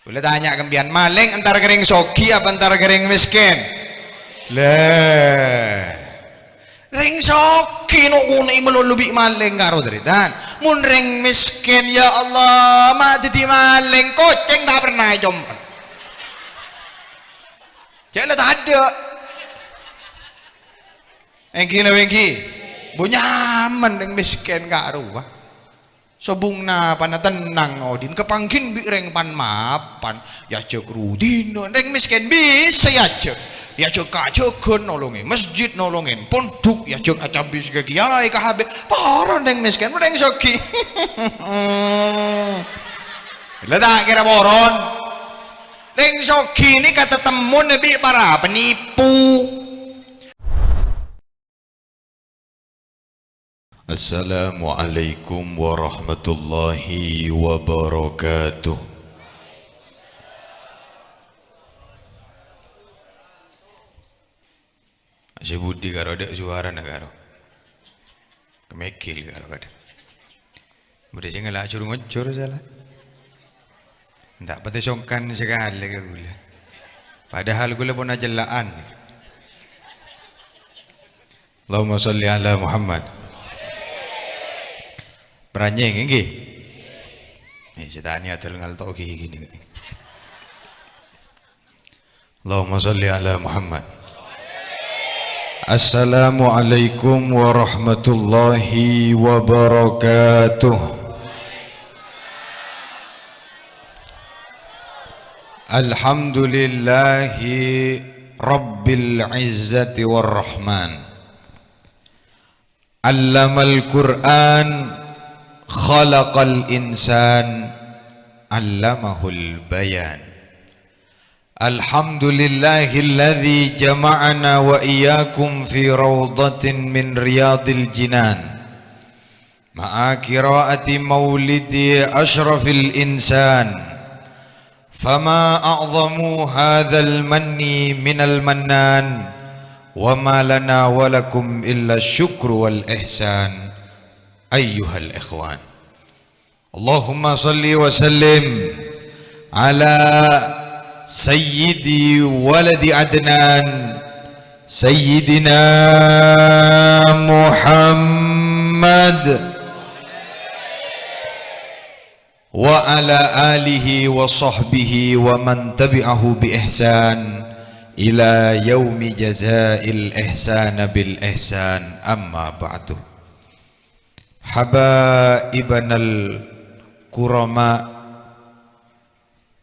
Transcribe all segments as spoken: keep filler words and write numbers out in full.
Kaulâ tanya ka sampèyan, malèng entar ka rèng soghi apa entar ka rèng mèskèn? Lah. Rèng soghi no' ghun è malolo bi' malèng karo tarètan. Mon rèng mèskèn, ya Allah, ma' dhâddhi malèng, kocèng ta' pernah ècompet. Jhâ' la tadâ'. Èngghi napa èngghi? Bu nyaman rèng mèskèn ka'rowa. Sobung napana tennang odi'na, kapangghin bi' rèng pan-mapan, èajhâk rudina. Rèng mèskèn bisa èajhâk. Èajhâk ka jhâghân nolongè masjid, nolongè pondhuk, èajhâk acabis ka kiyaè, ka habib. Poron rèng mèskèn, rèng soghi. La ta' kèra poron. Rèng soghi nèka tatemmona bi' para penipu. Assalamualaikum warahmatullahi wabarakatuh. Sè budi karo dâ' suarana karo. Kemegil karo kadhâng. Budi sè ngala' jur-ngojur sala. Ndak patè songkan sakalè ka kaulâ. Padahal kaulâ pon ajella'an. Allahumma shalli ala Muhammad. Paranyèng, èngghi? Eh, sè tanya adol ngalto' ghi-, ghi-, ghi-. Allahumma shalli ala Muhammad. Assalamualaikum warahmatullahi wabarakatuh. Alhamdulillahi rabbil izzati war rahman. Allamal Qur'an, khalaqal insan, allamahul bayan. Alhamdulillahilladzi jama'ana wa iyyakum fi raudhatin min riyadil jinan. Ma'a qira'ati maulidi asyrafil insan. Fama a'zamu hadzal manni minal mannan, wa ma lana wa lakum illa syukru wal ihsan, ayyuhal ikhwan. Allahumma shalli wa sallim ala sayyidi waladi Adnan, Sayyidina Muhammad. Wa ala alihi wa sahbihi wa man tabi'ahu bi ihsan ila yaumi jazail ihsana bil ihsan, amma ba'du. Habaibanal kurama,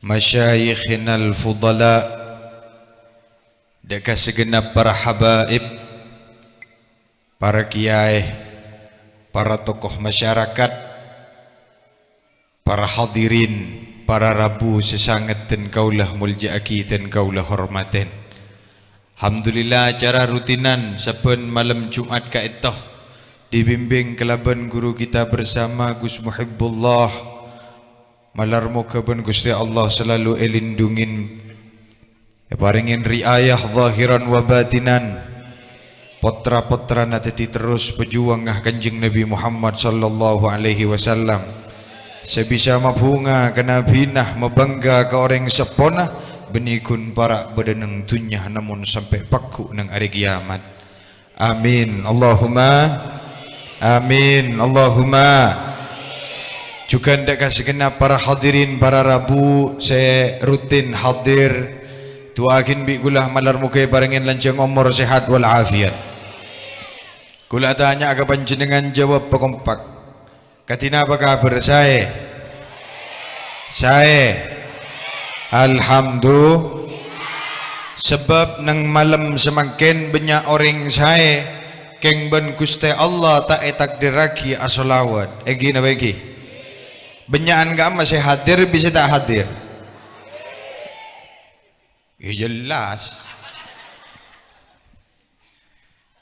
masyayikhinal fudala, dâ' ka sagenap para habaib, para kiyaè, para tokoh masyarakat, para hadirin, para rabu sè sanget dân kaulâ molja'aghi dân kaulâ hormatè. Alhamdulillah, acara rutinan sabbhân malem Jum'at ka'dinto dibimbing kalabân guru kita bersama Gus Muhibbullah. Malar moghâ bân Ghustè Allah salalu èlindhungin, èparèngè riayah zahiran wa batinan. Pottra-pottrana dhâddhi terros pajuwângnga Kanjeng Nabi Muhammad sallallahu alaihi wasallam, sè bisa mabhunga ka nabina, mabhângghâ ka orèng seppona, bânnè ghun para' bâdâ neng dhunnya, namong sampè' pagghu' neng arè kiyamat. Amin. Allahumma amin. Allahumma. Jhughân dâ' ka sagenap para hadirin, para rabu sè rutin hadir, du'aaghin bi' kaulâ malar moghâ èparèngè lanjhâng omor, sehat wal afiat. Kaulâ atanya ka panjhennengngan, jawab pakompak. Kadhi napa kabhâr? Saè? Saè. Alhamdu-, sabâb neng malem samangkèn bânnya' orèng saè, kèng bân Ghustè Allah ta' ètakdirraghi asholawat. Èngghi napa èngghi? Bânnya'an ka'amma sè hadir bisa ta' hadir? Ya jelas.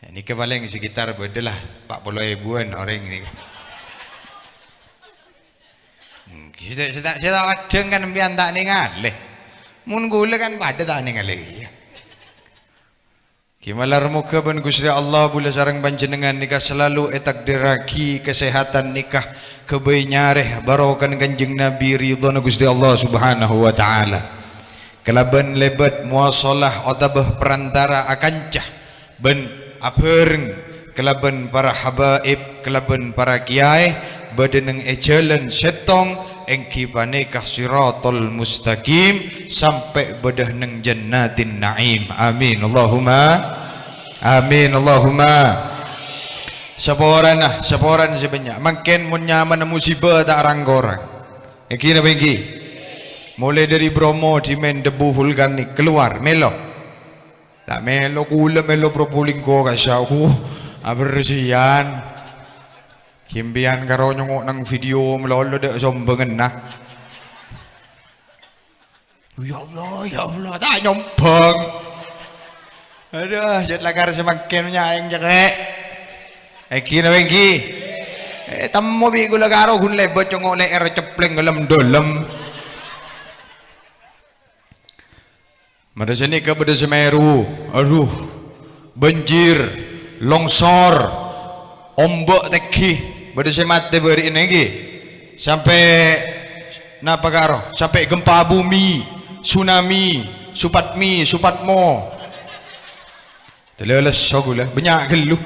Ya, nèka palèng sekitar bâdâ la empat puluh ribuan orèng nèka. Hmm, sè ta', sè ta', sè ta' adhâng kan sampèyan ta' nèngalè. Mon kaulâ kan padâ ta' nèngalè, iyâ. Ghi malar moghâ bân Ghustè Allah bulâ sareng panjhennengngan nèka salalu ètakdirraghi kasèhadhân nèka ghâbây nyarè barokana Kanjeng Nabi, ridhâna Ghustè Allah Subhanahu wa Ta'ala. Kalabân lèbât muwasalah otabâ perantara akanca bân abhâreng kalabân para habaib, kalabân para kiyaè, bâdâ neng è jhâlân sèttong, èngghi panèka Shiratal Mustaqim, sampè' bâdâ neng Jannatin Na'im. Amin. Allahumma amin. Allahumma. Saporana, saporana sè bânnya'. Mangkèn mon nyamana musibâ ta' rang-korang. Èngghi napa èngghi? Molaè dâri Bromo, dimèn debu vulkanik, kalowar, mèlo. Ta' mèlo, kulâ mèlo Probolinggo, kassa', abersiyan. Ghi empèyan karo nyongngo' neng video malolo dâ' sombhângnganna. Ya Allah, ya Allah, ta' nyombhâng. Adhu, jhât lakar samangkèn nyaèng cèkè'. Èngghi napa èngghi? Eh, temmo bi' kulâ karo ghun lèbât nyongngo' lè'èr ceplèng dâlem-dâlem. Marè sanèka bâdâ Semeru, adhu, banjir, longsor, ombâ' tèngghi, bâdâ sè matè bâri'na èngghi. Sampè' napa karo? Sampè' gempa bumi, tsunami, supatmi, supatmo. Tèlè lesso kulâ, bânnya' ghâllu.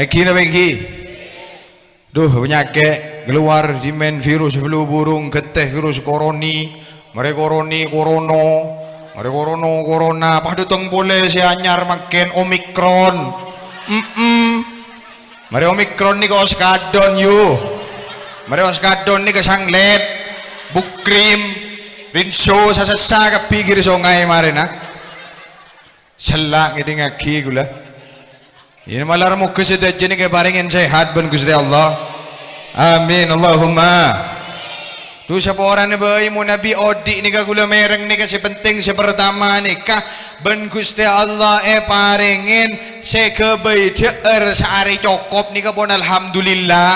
Èngghi napa èngghi? Dhu, panyakè' kalowar, dimèn virus flu burung, ghântè virus koroni, marè koroni, korono, marè korono, korona, pas dâteng polè sè anyar mangkèn, Omikron. Mm-mm. Marè Omikron nèka oskadon, yu. Marè oskadon nèka sanglèt, bukrim, rinso, sasessa kabbhi ghir songay marèna. Sella' ngèdingngaghi kulâ. Iyâ, malar moghâ sadhâjâna èparèngè sehat bân Ghustè Allah. Amin, Allahumma. Dhu, saporana bhâi, mon nabi odi' nèka kulâ mèreng nèka sè penting, sè pertama nèka bân Ghustè Allah èparèngè sè ghâbây dhâ'âr saarè cokop nèka pon alhamdulillah.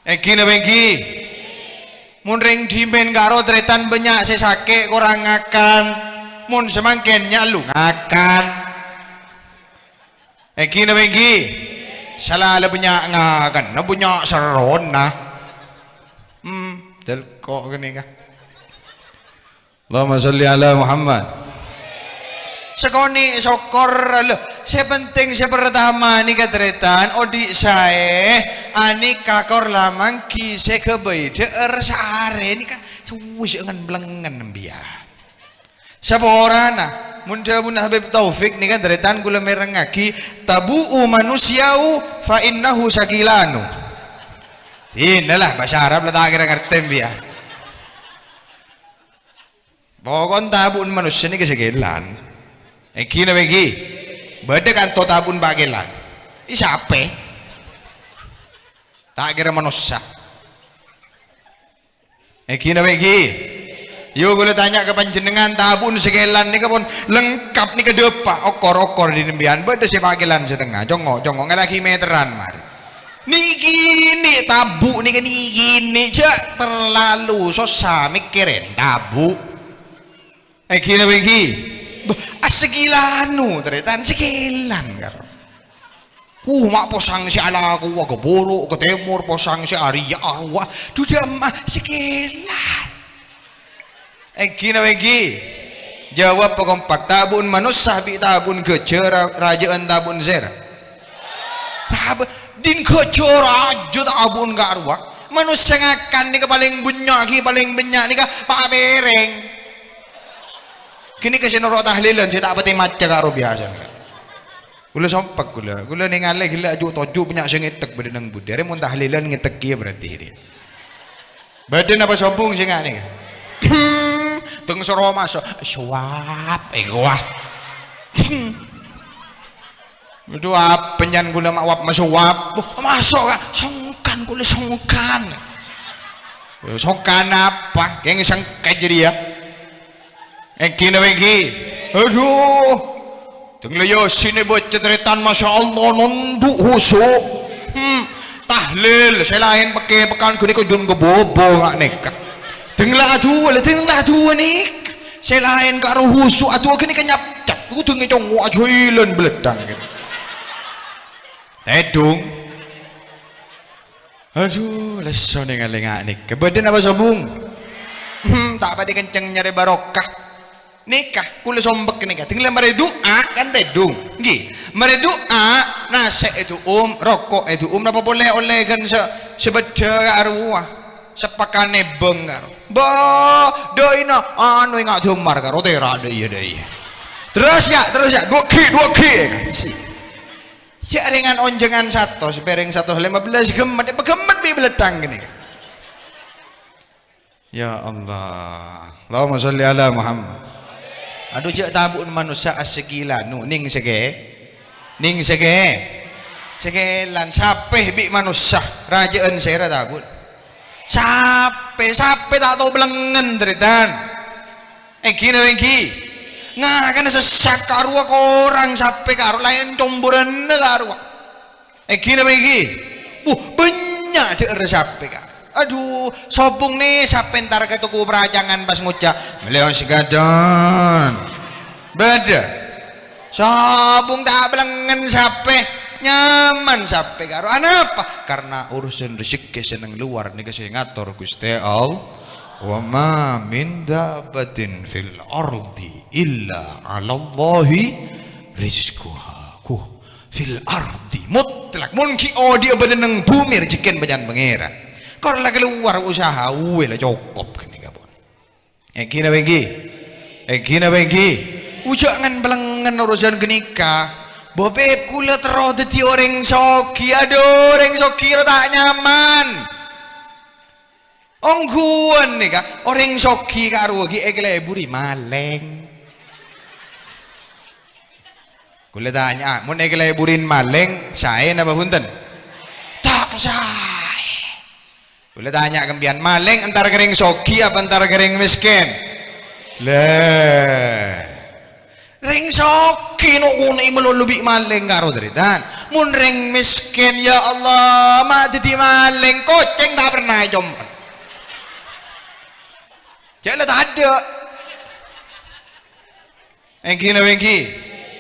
Èngghi napa èngghi? Mon rèng dimèn karo tarètan bânnya' sè sakè' korang ngakan. Mon samangkèn nyallu ngakan. Èngghi napa èngghi? Sala la bânnya' ngakan, na bânnya' serrona. Hmm, delko' ghânèka. Allahumma shalli ala Muhammad. Sakonè' sokkor, lho. Sè penting sè pertama nèka tarètan, odi' saè, anèka kor la mangghi sè ghâbây dhâ'âr saarè nèka, suwi sè ngen-blengngen biya. Saporana, mon dhâbuna Habib Taufik nèka tarètan kulâ mèrengngaghi, "Tabu'u manusya'u fa innahu sakilanu." Inilah bahasa Arab la ta' kèra ngartè biya. Pokon tabu'na manossa nèka sakèlan. Èngghi napa èngghi? Bâdâ kanto tabu'na pakèlan. È sapè? Ta' kèra manossa. Èngghi napa èngghi? Yo, kulâ tanya ka panjhennengngan, tabu'na sakèlan nèka pon lengkap nèka dâpa', okor-okor dhinèng biyan. Bâdâ sè pakèlan satengnga, congngo', congngo', ngalèaghi meteran marè. Nèkènè' tabu' nèka nèkènè', jhâ' terlalu sossa mèkkèrè tabu'. Èngghi napa èngghi? Bâh, asakèlanu, tarètan sakèlan karo. Ku ma' posang sè alako, ka buru, ka tèmor, posang sè arèya, arowa, dhu dâ' emma sakèlan. Èngghi napa èngghi? Jâwâb pakompak, tabu'na manossa bi' tabu'na ghâjâ ra-, rajâ'ân tabu'na sèra. Raba-, dhin ghâjâ rajâ tabu'na ka'rowa. Manossa ngakan nèka palèng bânnya' ghi, palèng bânnya' nèka pa' pèrèng. Ghânèka sè noro' tahlilan sè ta' patè maca karo biyasana. Kulâ sompek kulâ. Kulâ nèngalè ghellâ' aju' toju' bânnya' sè ngètek bâdâ neng budi. Arè mon tahlilan ngètek kèya berarti rè. Bâdâ napa sobung sè nga' nèka? Hmm, teng soro maso'. Suwap, èngko, wah. Hmm. Aduh, apa nyan kulâ ma' wap masuwap? Wah, maso', Ka'? Songkan kulâ, songkan. Songkan apa? Kèng sengkè jârèya. Èngghi napa èngghi? Aduh. Deng la Yasin èbâca tarètan, Masya Allah, nondhu' khusu'. Hmm. Tahlil, sè laèn pèkkè-pèkkèn ghânèka jhân kabobo nga' nèka. Deng la adu'a, la deng la adu'a nèka. Sè laèn karo khusu', adu'a ghânèka nyapcap. Kodhu ngècongo' ajhuwilan beleddhâng, gitu. Tèdung. Adhu, lesso nèng-alènga' nèka. Bâdâ napa sobung? Hmm, ta' patè kenceng nyarè barokah. Nèka, kaulâ sombek nèka. Dingghâl marè du'a, kan tèdung. Ngghi. Marè du'a, nasè' èdu'um, roko' èdu'um, napa polè ollè ghân sè, sè bâdâ ka'rowa. Sepakan nèbâng karo. Bâ, dâ'ina, anu, enga' dâmar karo, tèra' dâ' iyâ, dâ' iyâ. Terros, ya, terros, ya. Duwâ' ghi', duwâ' ghi', ya, kan, sih. Ya, rèngan onjhângan satos, pèrèng satos lèma bellâs ghemmet, èpaghemmet bi' beleddhâng ghânèka. Ya Allah. Allahumma sholli ala Muhammad. Adhu, jhâ' tabu'na manossa asèkèlanu, nèng sèkè-, nèng sèkè-, sèkèlan, sapè bi' manossa, rajâ'ân sèra tabu'na. Sapè, sapè ta' tao blengngen, tarètan. Èngghi napa èngghi? Ngakana sè sak ka'rowa korang sapè ka'rowa laèn comboranna ka'rowa. Èngghi napa èngghi? Wuh, bânnya' dhâ'âr sapè ka'rowa. Adhu, sobung nè sapè entar ka toko paracangan pas ngoca', "Mellèya sè ghâdhân." Bâdâ. Sobung ta' blengngen sapè, nyaman sapè ka'rowa. Anapa? Karena urusan rejeki sè neng luar nèka sè ngator Ghustè Allah. "Wa ma min dabbatin fil ardi illa 'alallahi rizquha." Kuh, fil ardi, mutlak. Mon ghi' odi'â bâdâ neng bhumè, rejekkèna bâcaan Pangèran. Kor la kalowar usaha, uwè la cokop ghânèka pon. Èngghi napa èngghi? Èngghi napa èngghi? Ojhâ' ngan-blengngen urusan ghânèka. Bâ, Beb, kaulâ terro dhâddhi orèng soghi. Adhu, orèng soghi ro ta' nyaman. Ongghuwân nèka, orèng soghi ka'rowa ghi' èkalèburè malèng. Kaulâ tanya'a, mon èkalèburè malèng, saè napa bhunten? Ta' saè. Kaulâ tanya ka sampèyan, malèng entar ka rèng soghi apa entar ka rèng mèskèn? Lè. Rèng soghi no'-kono'è malolo bi' malèng ka'rowa, tarètan. Mon rèng mèskèn, ya Allah, ma' dhâddhi malèng, kocèng ta' pernah ècompo'. Jhâ' la tadâ'. Èngghi napa èngghi?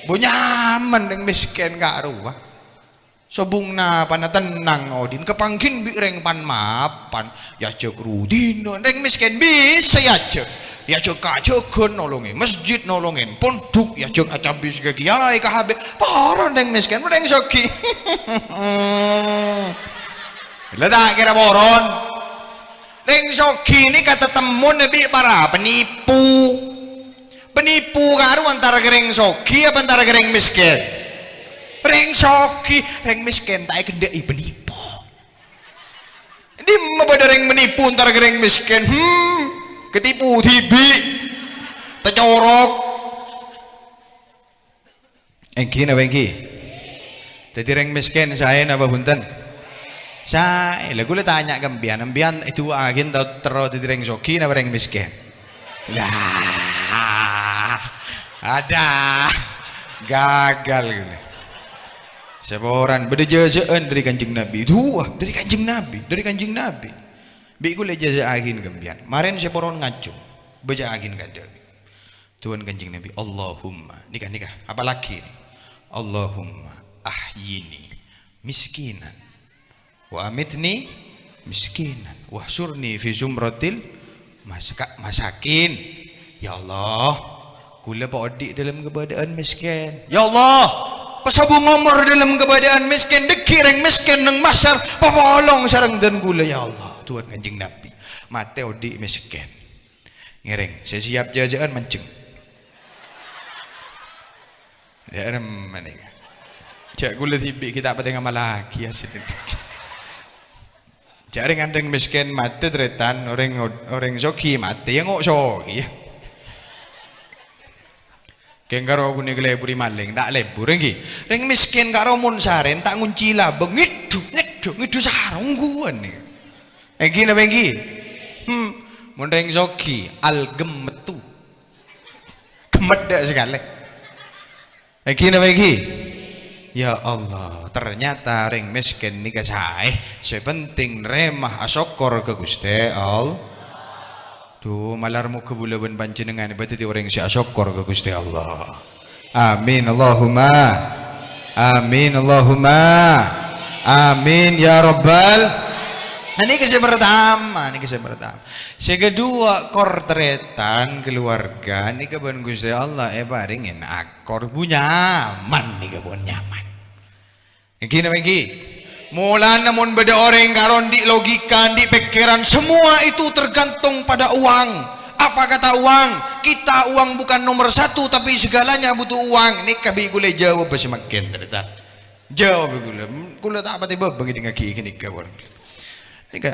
Bâ nyaman rèng mèskèn ka'rowa. Sobung napana tennang odi'na, kapangghin bi' rèng pan-mapan, èajhâk ru dinah, rèng mèskèn bisa èajhâk. Èajhâk ka jhâghân nolongè masjid, nolongè pondhuk, èajhâk acabis ka kiyaè, ka habib, poron rèng mèskèn, rèng soghi. La ta' kèra poron. Rèng soghi nèka tatemmona bi' para penipu. Penipu ka'rowa entar ka rèng soghi apa entar ka rèng mèskèn? Rèng soghi, rèng mèskèn ta' èkendhâ'i penipu. Dimma bâdâ rèng menipu entar ka rèng mèskèn? Hmm, katipu dhibi'. Tacorok. Èngghi napa èngghi? Dhâddhi rèng mèskèn saè napa bhunten? Saè. La kaulâ tanya ka sampèyan, sampèyan èdu'aaghi ta-, terro dhâddhi rèng soghi napa rèng mèskèn? Lah, adâ, gagal kaulâ. Saporan bâdâ jhâjhâ'ân dâri Kanjeng Nabi. Du'a dâri Kanjeng Nabi, dâri Kanjeng Nabi. Bi' kaulâ èjhâjhâ'aghi ka sampèyan. Marèn saporon ngajhu, bâca'aghi ka'dinto. Du'ana Kanjeng Nabi, Allahumma, nèka, nèka, apalagi nè? Allahumma ahyini miskinan, wa amitni miskinan, wahsyurni fi zumratil mas-, ka-, masakin. Ya Allah, kaulâ paodi' dalam kabâdâ'ân mèskèn. Ya Allah, pasobung omor dalam kabâdâ'ân mèskèn, dhâggi' rèng mèskèn neng mahsyar, papolong sareng dân kaulâ, ya Allah. Du'ana Kanjeng Nabi, matè odi' mèskèn. Ngèrèng, sè siap jhâjhâ'ân manjheng. Dâ'remma nèka. Jhâ' kaulâ dhibi' ghi' ta' patè ngamallaghi, ya, sè. Jhâ' rèng-orèng mèskèn matè, tarètan, orèng, orèng soghi matè, ya, ngo' soghi, ya. Kèng karo ghun èkalèburè malèng, ta' lèbur, èngghi. Rèng mèskèn karo mon sarèn ta' ngonci labâng, ngèdhu, ngèdhu, ngèdhu sarong ghuwân, nèka. Èngghi napa èngghi? Hmm, mon rèng soghi, algem mettu. Gemmet dâ' sakalè. Èngghi napa èngghi? Ya Allah, ternyata rèng mèskèn nèka saè. Sè penting narèma asokkor ka Ghustè Allah. Dhu, malar moghâ kaulâ bân panjhennengngan èpadhâddhi orèng sè asokkor ka Ghustè Allah. Amin, Allahumma. Amin, Allahumma. Amin, ya Rabbal. Nah, nèka sè pertama, nèka sè pertama. Sè kedua, kor tarètan, keluarga, nèka bân Ghustè Allah èparèngè akor, bu nyaman, nèka pon nyaman. Èngghi napa èngghi? Mulana mon bâdâ orèng karo andi' logika, andi' pèkkèran, semua itu tergantung pada uang. Apa kata uang? Kita uang bukan nomor satu, tapi segalanya butuh uang. Nèka bi' kaulâ jawab sè mangkèn, tarètan. Jawab kaulâ. Kaulâ ta' patè bâbâng èdingngaghi ghânèka, pon. Nèka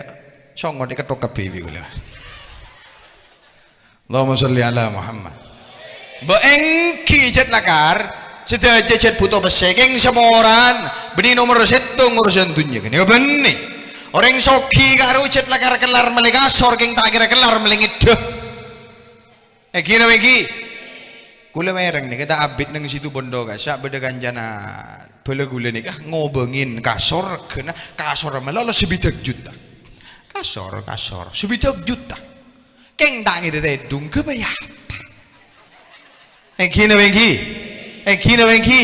songo' èkettok kabbhi bi' kaulâ. Allahumma sholli ala Muhammad. Mbok èngghi jhât lakar, sadhâjâ jhât bhuto pèssè, kèng samoran, bânnè nomer sèttong urusan dhunnya, ghânèka bânnè. Orèng soghi karo jhât lakar kellar mellè kasor, kèng ta' kèra kellar mellè ngèddhâ. Èngghi napa èngghi? Kaulâ mèreng nèka ta' abit neng Situbondo ka'issa' bâdâ kancana bhâlâ kaulâ nèka ngobângè kasor, ghâna kasor malolo sabidhâk juta. Kasor, kasor, sabidhâk juta. Kèng ta' ngèdhâ tèdung, ghâbây apa? Èngghi napa èngghi? Èngghi napa èngghi?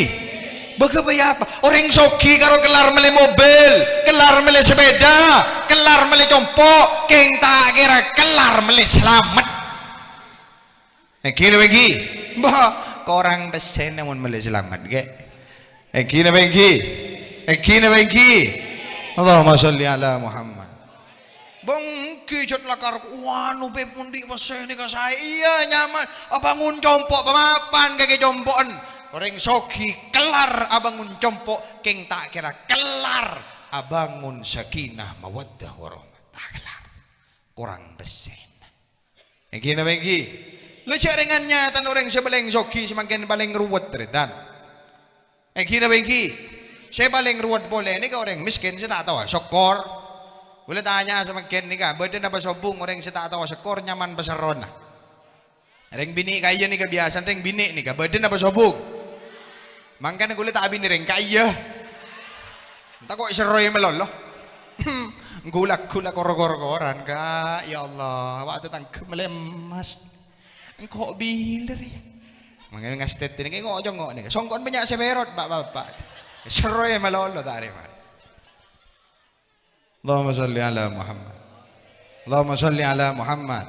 Bâ ghâbây apa? Orèng soghi karo kellar mellè mobil, kellar mellè sepèda, kellar mellè compo', kèng ta' kèra kellar mellè salamet. Èngghi napa èngghi? Bâ, korang pèssèna mon mellè salamet, ghi. Èngghi napa èngghi? Èngghi napa èngghi? Allahumma sholli ala Muhammad. Bâ èngghi jhât lakar, anu, Bib, mon andi' pèssè nèka saè. Iyâ, nyaman. Abângon compo' pamapan kakè compo'en. Orèng soghi kellar abângon compo', kèng ta' kèra kellar abângon sakinah mawaddah warahmah. Ta' kellar. Korang pèssèna. Èngghi napa èngghi? Lha jhâ' rèng anyatan orèng sè palèng soghi samangkèn palèng ruwet, tarètan. Èngghi napa èngghi? Sè palèng ruwet polè nèka orèng mèskèn sè ta' tao asokkor. Kaulâ tanya'a samangkèn nèka, bâdâ napa sobung orèng sè ta' tao asokkor nyaman paserrona? Rèng binè' ka'iyâ nèka biyasana rèng binè' nèka, bâdâ napa sobung? Mangkana kaulâ ta' abinè rèng ka'iyâ. Ènta' ko' èserroè malolo. Ghu-lagghu la kor-korkoran, Ka'. Ya Allah, awak tatangghâ melemas. Engko' bilâ rèya. Mangkana ngastèt nèka ngo'-congo' nèka. Songko'en bânnya' sè pèrot, Pak-bapak. Èserroè malolo ta' rè-marè. Allahumma sholli ala Muhammad. Allahumma sholli ala Muhammad.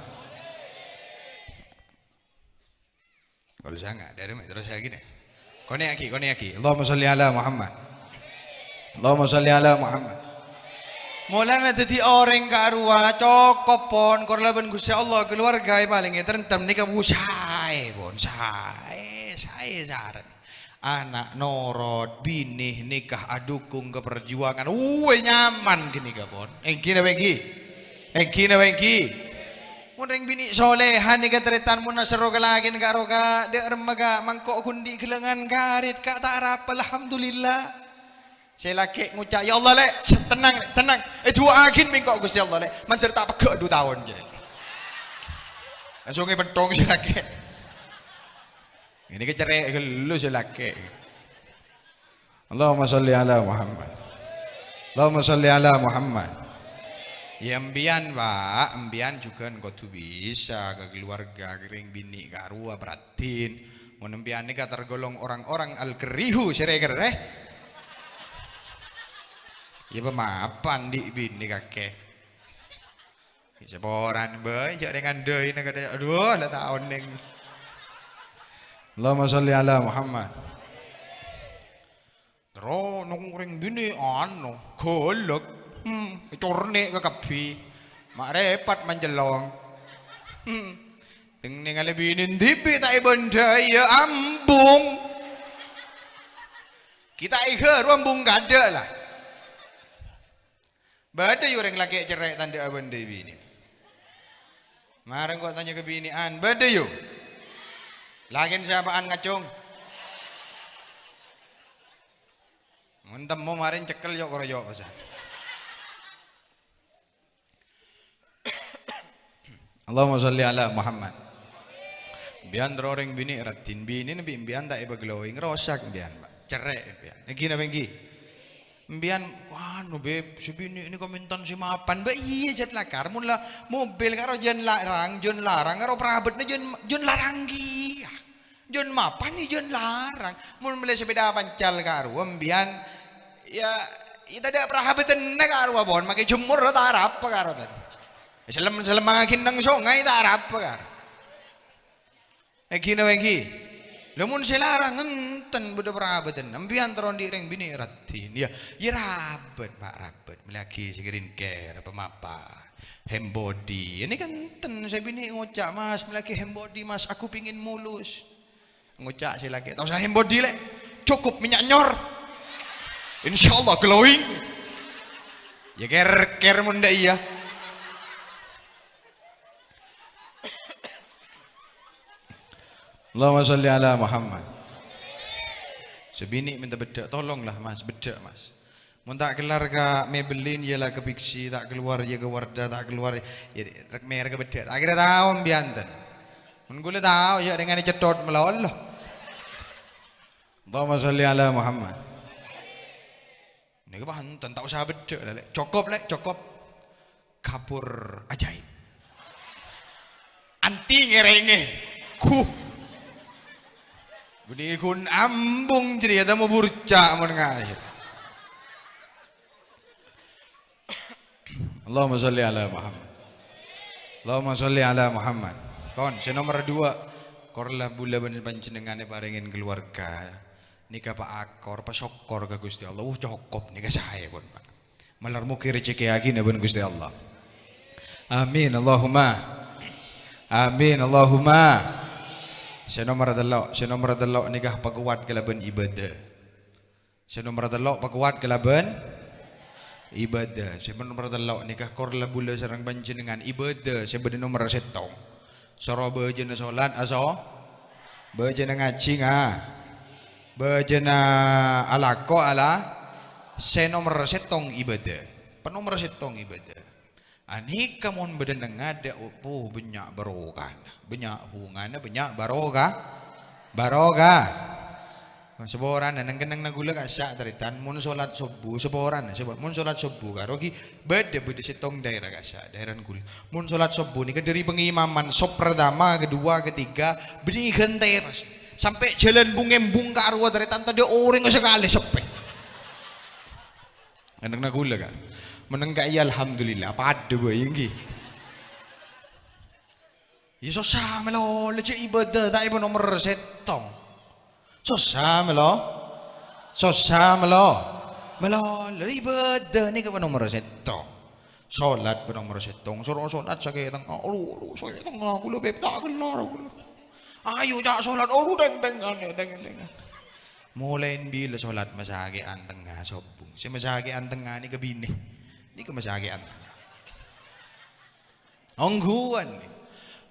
Kalau saya nggak, dari mana? Terus saya gini. Konè'aghi, konè'aghi. Allahumma sholli ala Muhammad. Allahumma sholli ala Muhammad. Mulana dhâddhi orèng ka'rowa cokop, pon, kor labân Ghustè Allah, keluarga palèngè tentrem nèka bu saè, pon, saè, saè sareng. Ana' norot, binè nikah adukung ka parjuwangan. Uwè, nyaman ghânèka, pon. Èngghi napa èngghi? Èngghi napa èngghi? Mon rèng binè' soleha nèka tarètan, mon aserro ka lakèn, Ka', ro, Ka', dâ' remma, Ka', mangko' ghundi' ghellângan karèt, Ka', ta' arapa, alhamdulillah. Sè lakè' ngoca', "Ya Allah, Lè', se-, tennang, Lè', tennang. Èdu'aaghin bi' engko' Ghustè Allah, Lè'. Mandhâr ta' pegghâ' du taon," jârèya. Langsung èpènthong sè lakè'. Ghânèka cerrè' ghâllu sè lakè'. Allahumma sholli ala Muhammad. Allahumma sholli ala Muhammad. Ya, empèyan, Pak, empèyan jhughân kodhu bisa ka keluarga, rèng binè' ka'rowa, pradhin. Mon empèyan nèka tergolong orang-orang al-kerihu, sè rè-kerrè. Ya, pamapan andi' binè kakè. Saporan bhâi, jhâ' rèng andâina kadhâ'. Adhu, la ta' onèng. Allahumma sholli ala Muhammad. Terro nong rèng binè' ano, ghâlâk. Hmm, ècornè' ka kabbhi. Ma' rèpot mancelong. Hmm. Teng nèngalè binè dhibi' ta' èbândhâi, ya ambung. Kita èghâru ambung kadhâ' la. Bâdâ, yu, orèng lakè' cerrè' tandhâ abândhâi binè. Marè engko' tanya ka binè'an, bâdâ, yu? Lakèn sè apa'an ngacong? Mon temmo marè cekkel yo'-koroyo' pesan. Allahumma sholli ala Muhammad. Empèyan terro orèng binè' raddhin, binèna bi' empèyan ta' èpaglowing, rosak empèyan, Pak. Cerrè' empèyan. Èngghi napa èngghi? Empèyan, "Anu, Bib, sè binè' nèka mèntan sè mapan." Bâ iyâ, jhât lakar. Mon la mobil karo jhân larang, jhân larang, karo prabâtna jhân, jhân larang kèya. Jân mapan, jân larang. Mon mellè sepèda pancal karowa, mbiyan, ya, ya tadâ' parabâdânna karowa, pon. Makè jemur, ta' arapa karowa, tan. Sellem-sellemmaghi neng songay, ta' arapa karowa. Èngghi napa èngghi? Lha, mon sè larang enten bâdâ parabâdânna, mbiyan terro andi' rèng binè' raddhin. Ya, ya rabât, Pak, rabât. Mellèaghi skincare, apa mapa. Hand body. Ini kan enten sè binè' ngoca', "Mas, mellèaghi hand body, Mas. Aku pingin mulus." Ngoca' sè lakè, "Ta' osa hand body, Lè'. Cukup minyak nyor. Insyaallah glowing." Ya, kèr-kèr mon dâ' iyâ. Allahumma sholli ala Muhammad. Sè binè' mènta beddhâ', "Tolonglah, Mas, beddhâ', Mas." Mon ta' kellar ka Maybelline, ya la ka Pixi, ta' kalowar, ya ka Wardah, ta' kalowar, ya rek-, merek beddhâ'. Ta' kèra tao mbiyan, ten. Mon kaulâ tao, ya rèngan cèthot malolo. Allahumma sholli ala Muhammad. Nèka panten, ta' osa beddhâ', la, Lè'. Cokop, Lè', cokop. Kapur ajaib. Anti ngèrèngè. Ku. Bânnè ghun ambung jârèya, ta' mau burca' mon ngajhâr. Allahumma sholli ala Muhammad. Allahumma sholli ala Muhammad. Kon, sè nomer dua, kor la bulâ bân panjhennengngan èparèngè kalowarga. Nèka paakor, pasokkor ka Ghustè Allah. Uh, cokop nèka saè pon, Pak. Malar moghi rejhekkèyaghina bân Ghustè Allah. Amin, Allahumma. Amin, Allahumma. Sè nomer tello', sè nomer tello' nèka pakowat kalabân ibadah. Sè nomer tello' pakowat kalabân ibadah. Sè nomer tello' nèka kor la bulâ sareng panjhennengngan ibadah sè bâdâ nomer sèttong. Soro bâjâna solat aso-, bâjâna ngajhi nga-, bâjâna alako ala sè nomer sèttong ibadah. Panomer sèttong ibadah. Anèka mon bâdâ neng adâ', oh, bânnya' barokana, bânnya' bhungana, bânnya' baroka-, barokah. Saporana, neng-kennengnga ghulâ ka'issa' tarètan, mon solat sobbhu, saporana, sabâ-, mon solat sobbhu karo ghi' bâdâ, bâdâ sèttong daèra ka'issa', daèran ghulâ. Mon solat sobbhu nèka dâri pangimaman, sop pertama, kedua, ketiga, bânnè ghântèr. Sampè' jhâlân bung-embung karowa tarètan, tadâ' orèng sakalè seppè. Neng-kennengnga ghulâ, Ka'. Mon engka' iyâ, alhamdulillah, padâ bhâi, èngghi. Ya, sossa malolo, jhâ' ibadah, ta' èpanomer sèttong. Sossa malo-, sossa malo-, malolo, ibadah nèka panomer sèttong. Solat panomer sèttong, soro solat sakè' tengnga, adu, adu, sakè' tengnga, ghulâ, Beb, ta' kellar, ghulâ. Ayo, Ca', solat, adu, teng-tengngan, teng-tengngan. Molaè bilâ solat masakè'an tengnga sobbhu? Sè masakè'an tengnga nèka binè. Nèka masakè'an tengnga. Ongghuwân.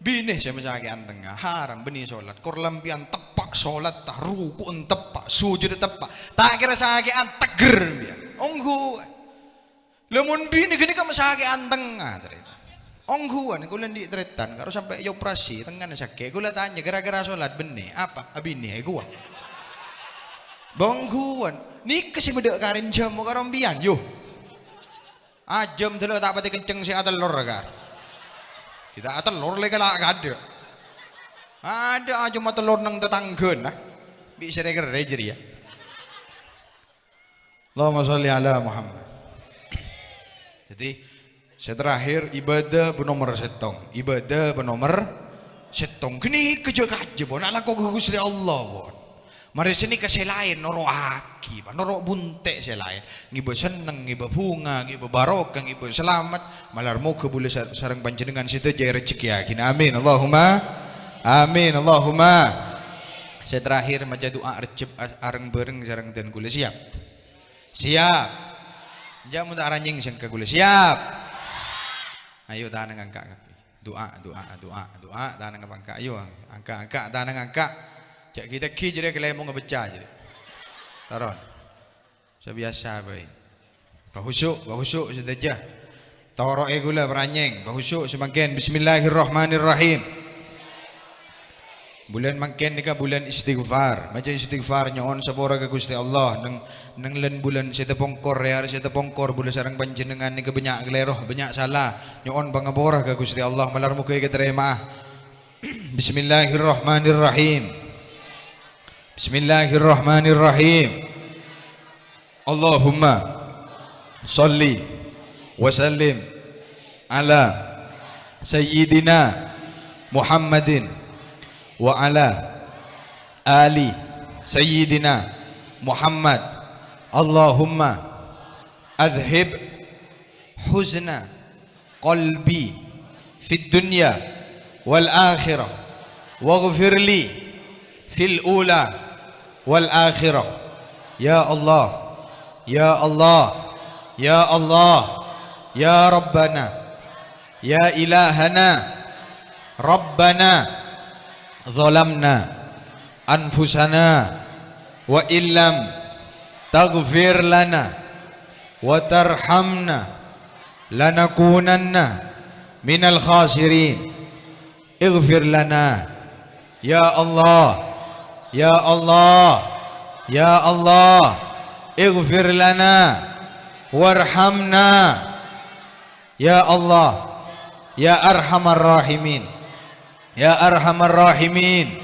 Binè sè masakè'an tengnga, haram bânnè solat. Kor lampèyan teppa' solat, ta' ruku'en teppa', sujudda teppa'. Ta' kèra sakè'an, tegger bi'en. Ongghuwân. Lah, mon binè ghânèka masakè'an tengnga, tarètan. Ongghuwân, kaulâ andi' tarètan, karo sampè' èoperasi, tengngana sakè'. Kaulâ tanya, "Gara-gara solat bânnè, apa abinè ghuwa?" Ongghuwân. Nèka sè bâdâ karèn jhâmo karo mbiyan, yo. Ajâm dâlâ ta' patè kenceng sè atellor, Kar. Kita atellor lè kala' kadâ'. Adâ' ajâm atellor neng tatangghâna. Bi' sèrè-kèrè jârèya. Allahumma sholli ala Muhammad. Jadi, sè terakhir, ibadah panomer sèttong. Ibadah panomer sèttong. Ghânèka jhâ' kajâ, pon. Alako ka Ghustè Allah, pon. Marè sè nèka sè laèn noro'aghi, Pa'. Noro' bunte' sè laèn. Ngibâ senneng, ngibâ bhunga, ngibâ barokah, ngibâ salamet. Malar moghâ bulâ sar-, sareng panjhennengngan sadhâjâ èrejhekkèyaghina. Amin. Allahumma amin. Allahumma. Sè terakhir, maca du'a Rejjhep a-, areng-bhâreng sareng dân kaulâ. Siap? Siap. Jhâ' mon ta' aranyèng sèngka kaulâ. Siap. Ayo, tanang angka' kabbhi. Du'a, du'a, du'a, du'a, tanang angka'. Ayo, angka', angka', tanang angka'. Jhâ' ghi-tegghi jârèya kalèmong abâcca jârèya. Toron. Sabiyasa bhâi. Pahusu', pahusu' sadhâjâ. Toro'è kaulâ paranyèng, pahusu' samangkèn. Bismillahirrahmanirrahim. Bulân mangkèn nèka bulân istighfar. Maca istighfar, nyo'on sapora ka Ghustè Allah. Neng, neng lân bulân sè tapongkor, è arè sè tapongkor, bulâ sareng panjhennengngan nèka bânnya' kalèro, bânnya' sala. Nyo'on pangapora ka Ghustè Allah, malar moghâ èkatarèma'a. Bismillahirrahmanirrahim. Bismillahirrahmanirrahim. Allahumma shalli wa sallim ala Sayyidina Muhammadin wa ala ali Sayyidina Muhammad. Allahumma adhhib huzna qalbi fid dunya wal akhirah, waghfir li fil ula wal akhirah. Ya Allah, ya Allah, ya Allah, ya Rabbana, ya Ilahana, Rabbana, zalamna anfusana wa illam taghfir lana wa tarhamna lanakunanna minal khasirin. Ighfir lana. Ya Allah, ya Allah, ya Allah, ighfir lana warhamna. Ya Allah, ya Arhamar Rahimin, ya Arhamar Rahimin,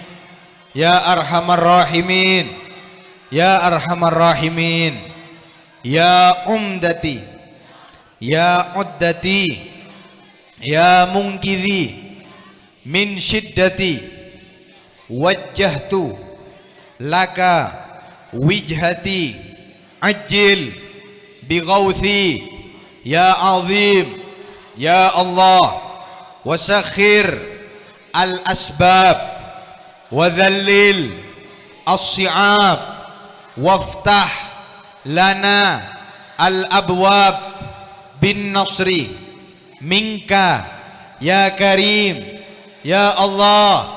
ya Arhamar Rahimin, ya Arhamar Rahimin, ya Umdati, ya Uddati, ya Mungkidhi min syiddati, wajjahtu laka wijhati, ajil bi ghauthi, ya Azim, ya Allah, wa sakhir al asbab, wa dhallil as-si'ab, waftah lana al abwab bin nasri minka, ya Karim, ya Allah,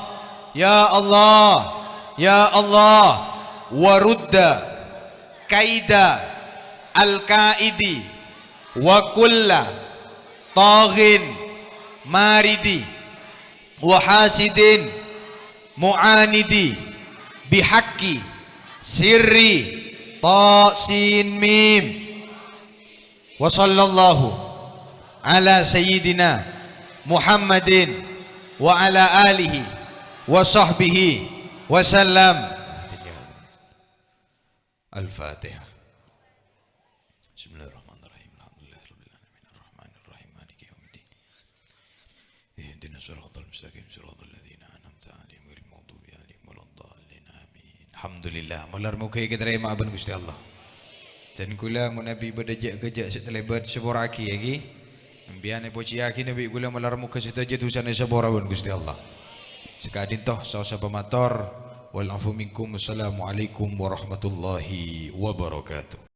ya Allah, ya Allah, wa rudda kaida al-kaidi, wa kulla taghin maridi, wa hasidin mu'anidi, bihaqqi sirri ta sin mim. Wa sallallahu ala sayyidina Muhammadin wa ala alihi wa sahbihi wa sallam. Al-Fatihah. Bismillahirrahmanirrahim. Alhamdulillahirabbil alamin. Arrahmanirrahim. Maliki yaumiddin. Ihdinas siratal mustaqim, siratal ladzina an'amta 'alaihim, ghairil maghdubi 'alaihim waladdallin. Amin. Alhamdulillah, malar moghâ èkatarèma bân Ghustè Allah. Dân kaulâ mon nabi bâdâ jhâ'-kajhâ' sè talèbât, sapora'aghi, yâ, ghi. Sampèyan èpojhiyâghi nabi kaulâ, malar moghâ sadhâjâ dhusana èsapora bân Ghustè Allah. Saka'dinto, saosa pamator, wal afu minkum. Wassalamualaikum warahmatullahi wabarakatuh.